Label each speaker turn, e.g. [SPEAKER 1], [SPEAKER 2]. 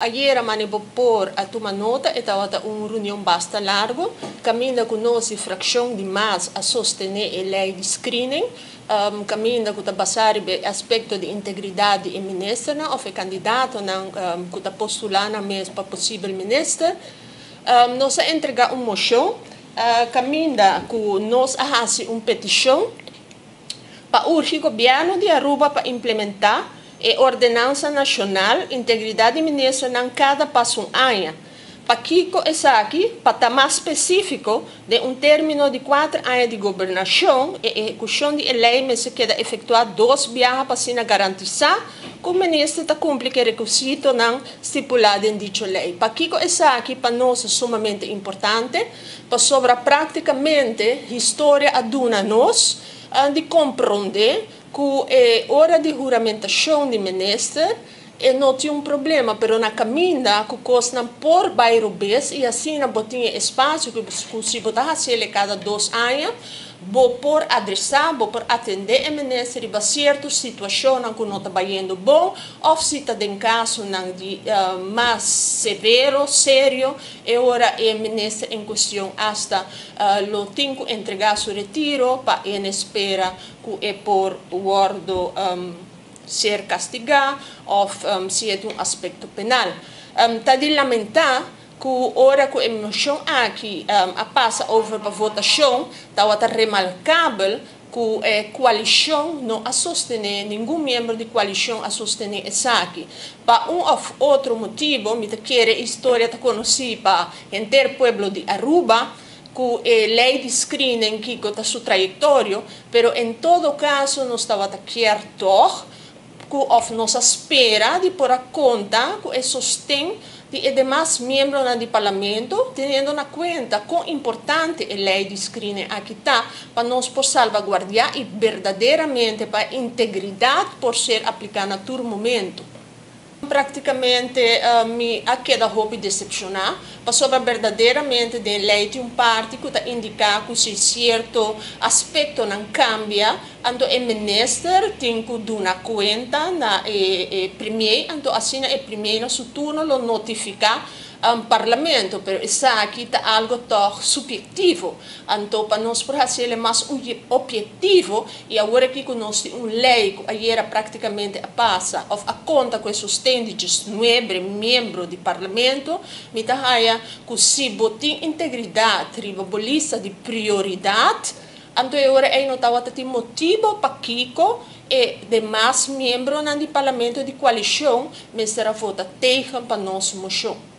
[SPEAKER 1] Ayera mane bo por a tuma nota, e tabata un reunion basta largo, caminda cu nos di fraccion di MAS a sostene e ley di screening, caminda cu ta basa riba e aspecto di integridad di e ministernan of e candidatonan cu ta postula nan mes pa posibel minister. Nos a entrega un mocion caminda cu nos a haci un peticion pa urgi Gobierno di Aruba pa implementa e Ordenansa Nacional Integridad di Ministernan cada pas un aña. Pakico esaki? Pa ta mas specifico, den un termino di cuater aña di gobernacion, e ehecucion di e ley mester keda efectua dos biaha pa asina garantisa cu minister ta cumpli cu e requisitonan stipula den dicho ley. Pakico esaki pa nos ta sumamente importante? Pasobra practicamente historia a duna nos di compronde cu e ora di huramentacion di minister e no tin un problema, pero na caminda cu cosnan por bay robes y asina bo tin e espacio cu si bo ta haciele cada 2 aña, bo por adresa, bo por atende e minister riba cierto situacionnan cu no ta bayendo bon, of si ta den casonan di mas severo, serio, e ora e minister en cuestion hasta lo tin cu entrega su retiro pa en espera cu e por wordo ser castiga of si e tin un aspecto penal. Ta di lamenta cu ora cu e mocion aki a pasa over pa votacion, tawata remarcabel cu e coalicion no a sostene, ningun miembro di coalicion a sostene esaki. Pa un of otro motibo, mi ta kere historia ta conoci pa henter pueblo di Aruba, cu e ley di screening kico ta su trayectorio, pero en todo caso nos tawata kier toch, cu of nos a spera di por a conta cu e sosten di e demas miembronan di parlamento, teniendo na cuenta con importante e ley di screening aki ta, pa nos por salvaguardia y verdaderamente pa integridad por ser aplica na tur momento. Practicamente mi a keda hopi decepciona, pasobra verdaderamente den ley tin un parti cu ta indica cu si cierto aspectonan cambia, anto e minister tin cu duna cuenta na e premier, anto asina e premier na su turno lo notifica parlamento, pero esaki ta algo toch subjetivo, anto pa nos por haciele mas objetivo, y awor aki cu nos tin un ley cu ayera practicamente a pasa, of a conta cu e sosten di just 9 miembro di parlamento, mi ta haya cu si bo tin integridad riba bo lista di prioridad, anto e ora ei no tawata tin motibo pakico e demas miembronan di parlamento di coalicion mester a vota tegen pa nos mocion.